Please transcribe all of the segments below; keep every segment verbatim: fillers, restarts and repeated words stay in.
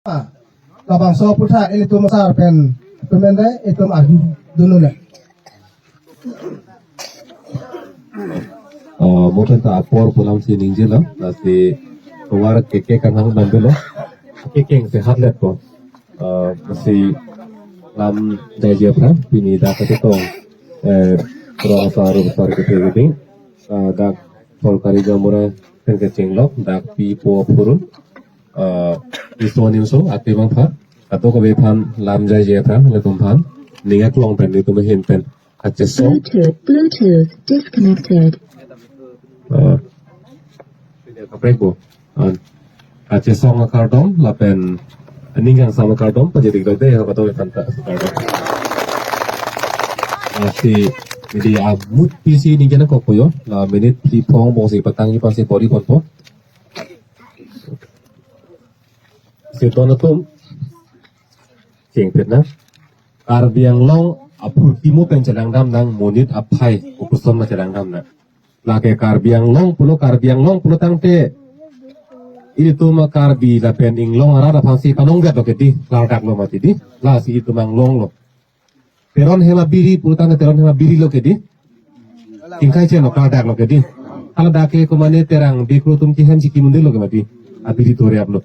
Labangso aphuthak ilitum sar pen, pen pen dei, itum arju dun-un-e. Ah, mo pen ta apor pu alam si ningjelo, lasi tovar keke kanghang dam delo. Kekeng se hatlet po. Ah, si lam jaije aphrang, pini dak kachetong, eh, rong asar, rong asar kethe keding, ah, dak Sorkari Gaonbura pen kachinglok, dak pi po phurun, ah, iso nimso, ati bang pha, kadokave aphan lam jaije aphrang, ilitum aphan, ning aklong pen, ilitum ahin pen, kachesong. Bluetooth, Bluetooth disconnected. Ah, kaprek po. Ah, kachesong akardom, lapen aning kangsam akardom, pajir-ik dei, ha, kadokave aphan ta akardom. Ah, si, jadi, ah, mut pisi ningkan kok po yo, la minute phli phongo angbong si patang ji pasi pori pon po. Si ton atum, chingpet nang. Karbi Anglong apurti mo pen chelangdam nang, monit aphai, kopuson ma chelangdam nang. Lake Karbi Anglong pulo, Karbi Anglong pulo tangte, ilitum a-Karbi lapen Inglong arat aphansi panong vet lo ke dei, klardak lo mati dei, lasi itum Anglong lo. Teron hem abiri pulo tangte Teron hem abiri lo ke dei. Ingkai chen lo, klardak lo ke dei. Hala dak ke komane Terang Bey Kro atum kehem si kimun dei lo ke mati. Abiri toriap lo.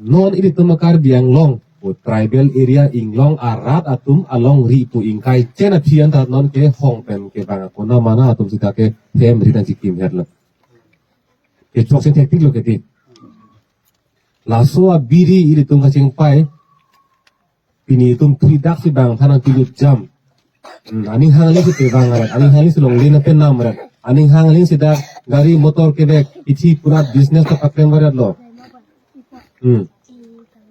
Non ilitum a-Karbi Anglong pu tribal area Inglong arat atum alongri pu ingkai chen aphi an ta non kehong pen kevang akona mana atum sita kehem ri nangchikim het lo. Kechok si thektik lo ke dei. Laso abiri ilitum kachingpai. Pini itum phli dak si bang thanang pilut jam. Hmm, aning hang aling si tevang arat, aning hang aling si longle na pen nam arat, aning hang aling si dak gari motor kevek, ithi pura business ta paklem arat lo. Hmm.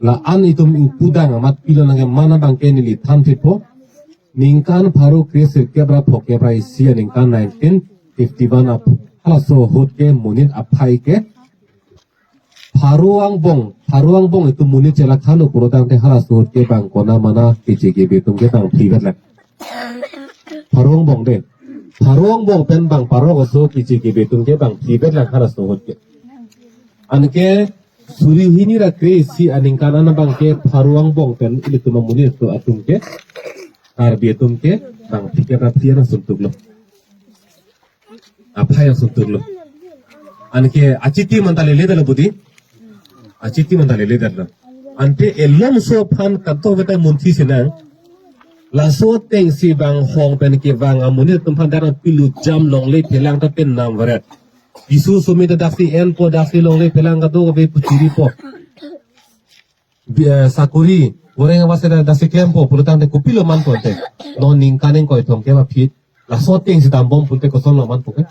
La-an itum ingpu dang amat pilo nangke mana abangke neli than thit po. Ningkan pharo kre sirkep ra phokep ra isi aningkan nineteen fifty-one ap, halaso ahut ke monit aphai ke pharo angbong, pharo angbong itum monit chelakhan lo pulo tangte halaso ahut ke bang kona mana keche kebe atum ke bang phli vet lang. Pharo angbong dei. Pharo angbong pen bang pharo aso keche kebe atum ke bang phli vet lang halaso ahut ke. Anke suri hini ra kre isi aningkan an abangke pharo angbong pen ilitum amonit atum ke, Karbi atum ke bang phli ke bang phli an asontuk lo. Aphai asontuk lo. Anke achitim anta lele dalo budi. Achitim anta lele dalo. Ante elomso aphan kadokave ta munthi sinang. Laso ateng si bang hong pen kevang amonit atum aphan dak pilut jam longle phelang ta pen nam varet. Piso sumi ta dak si en po, dak si longle phelang kadokave pu chiri po. Bi-, eh, sakori, goreng awas dak si klem po pulo tangte kopilo man po te. Non ningkan ingkoi thomkep aphi. Laso ateng si dambom pulote koson lo man po ke.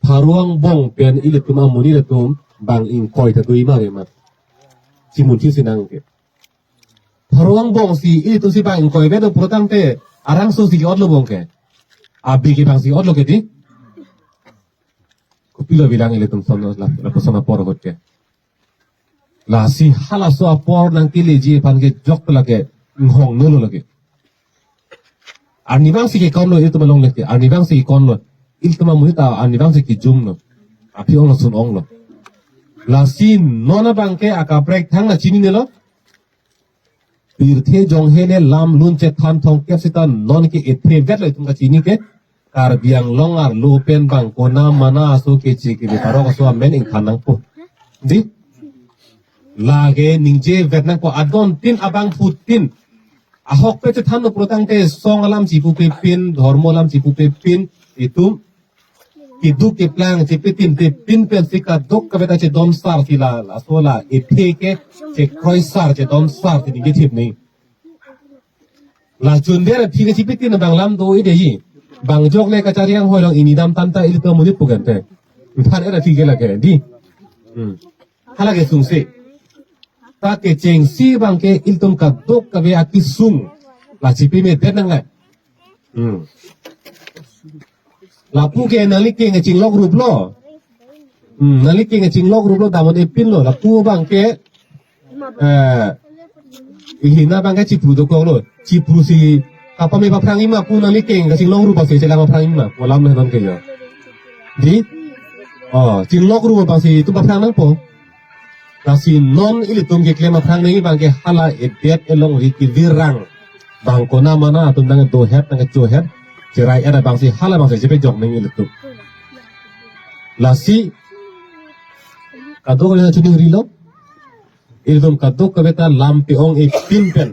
Pharo angbong pen ilitum amonit atum bang ingkoi ta do-i ma re ma. Chimunthi sinang ke. Pharo angbong si ilitum si bang ingkoi vet lo pulo tangte arangso si ke-ot lo bong ke. Abi ke bang si ot lo ke dei. Kopilo bilang ilitum son la, lapuson apor ahut ke. Lasi halaso apor nangkeleji aphan ke jok lake, inghong nolo lake. Arnivang si kekon lo ilitum alongle ke, arnivang si kekon lo. Ilitum amonit ta arnivang si kejung lo. Aphi ong lo, sun ong lo. Lasi non abangke akaprek thang nangchininelo. Pirthe jonghe le lam lun chethan thomkep sita non ke ethe vet lo itum kachini ke. Karbi Anglong arlo pen bang kona mana aso keche kebe pharo aso amen ingthan nangpo. Dei. Lake ningje vet nangpo adon tin abangphutin. Ahokpet chethan lo pulo tangte song alam chipupe pin, dhormo alam chipupe pin, itum keduk keplang chepetinte pin pensi kadokave ta chedon sar si la, laso la ethe ke chekroi sar chedon sar si ningje thip ni. La chunder aphi ke chepetin bang lam do-i dei. Bang jok le kachari anghoi along ini dam tanta ilitum amonit pu kente. Than er aphi ke lake dei. Hmm. Hala ke sungse. Ta kechengsi abangke ilitum kadokave akesung. La chepeme det nangnai. Hmm. Lapu ke nangli keng chinglok rup lo. Hmm, nangli keng chinglok rup lo, damon epin lo. Lapu abangke, eh, ihina abangke chipru dokok lo. Chipru si kapame paphrang-i ma pu nangli keng kachinglok rup abangsi chelang paphrang-i ma. Kolam le non ke ya. Dei? Oh, chinglok rup abangsi itum paphrang nangpo. Lasi non ilitum keklem aphrang nangji abang ke hala edet elongri kevirang. Bang konat mana atum nangdohet nangchohet, cherai-et abangsi hala abangsi chepejok nangji ilitum. Lasi kadokave nangchiningrilo. Ilitum kadokave ta lam pe-ong-e pinpen,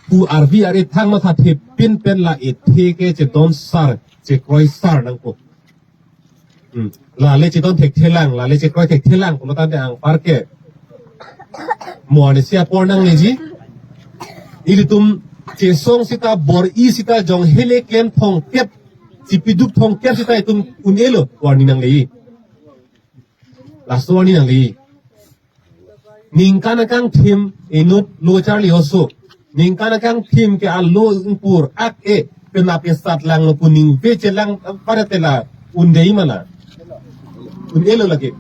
pu arvi ari thang mathathe pinpen la ethe ke chedon sar, chekroi sar nangpo. Hmm. Lale chedon thekthelang, lale chekroi thekthelang, pulo tangte anparke mo arnisi apor nangleji. Ilitum chesong sita, bor-i sita, jong hele klem thomkep, chipiduk thomkep sita itum un-elo, warning nangle. Laso warning nangle. Ningkan akangthim inut lo charli oso. Ningkan akangthim ke alo ingpur ak-e, penap esat langlo pu ningve chelang paretela un-e ma la. Un-elo lake.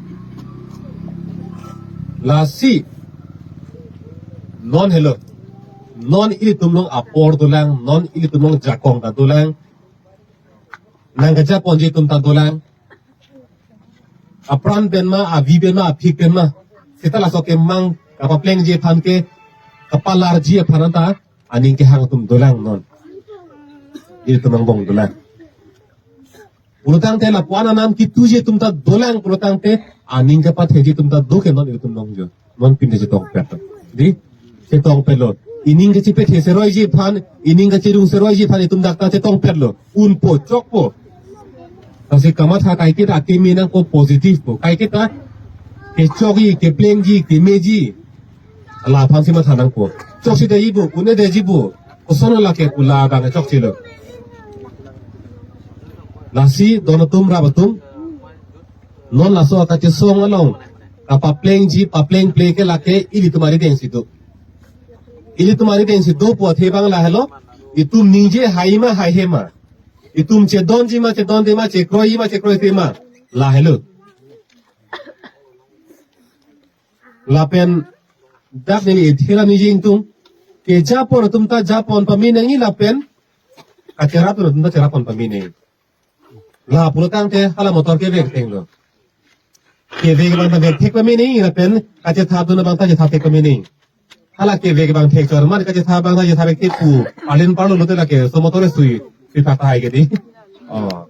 Lasi non helo. Non ilitum along apor dolang, non ilitum along jakong ta dolang. Nangkajaponji atum ta dolang. Apran pen ma, avi pen ma, aphik pen ma. Seta laso kemang kapaplengji aphan ke, kapalarji aphan anta aning kehang atum dolang non. Ilitum angbong dolang. Pulo tangte lapu-an anam kituji atum ta dolang, pulo tangte aning kapatheji atum ta do ke non ilitum nong jo. Non pinde chetongpet. Di? Chetongpetlo. Ining kachepethe seroiji aphan, ining kachirung seroiji aphan itum dak ta chetongpetlo. Unpo, chokpo. Lasi kamatha kaiketa keme nangpo, positive po. Kaiketa kechokji, keplengji, kemeji, la aphansi matha nangpo. Choksi detji bo, un-e detji bo, koson lake pu labang choksilo. Lasi don atum rap atum, non laso kachesong along kapaplengji, paplengple ke lake ilitum arideng si do. Ilitum arideng si do pu athe abang lahelo. Itum ningje hai ma, haihe ma. Itum chedonji ma, chedonde ma, chekroiji ma, chekroite ma, lahelo. Lapen dak neli ethela niji ingtung, kejapon atum ta japon pame nangji lapen kacherapdun atum ta cherapdun pame nangji. La pulo tangte hala motor kevek thenglo. Kevek abang ta vek thek pame nangji lapen kachethapdun abang ta chethap thek pame nangji. Hala kevek abang thek chor man kachetha abang ta chetha vek thek pu. Alin parlo lote lake so motor sui, sui thak tahai ke di. Oh.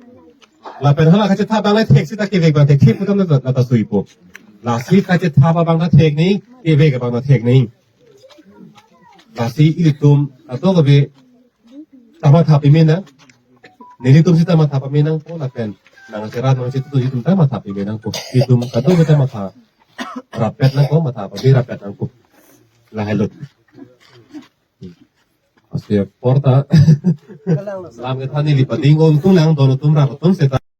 Lapen hala kachetha abang ta thek seta kevek abang thek thek pu tam na ta suipo. Lasi kachetha abang ta thek nangji, kevek abang ta thek nangji. Lasi ilitum kadokave ta matha pame nang. Nelitum si ta matha pame nangpo lapen nangcherat nangchetu itum ta matha pame nangpo. Itum kadokave ta matha rapet nangpo, matha pame rapet nangpo. Lahelo. Aste porta. Lam kethan neli pading ongtung lang don atum rap atum seta.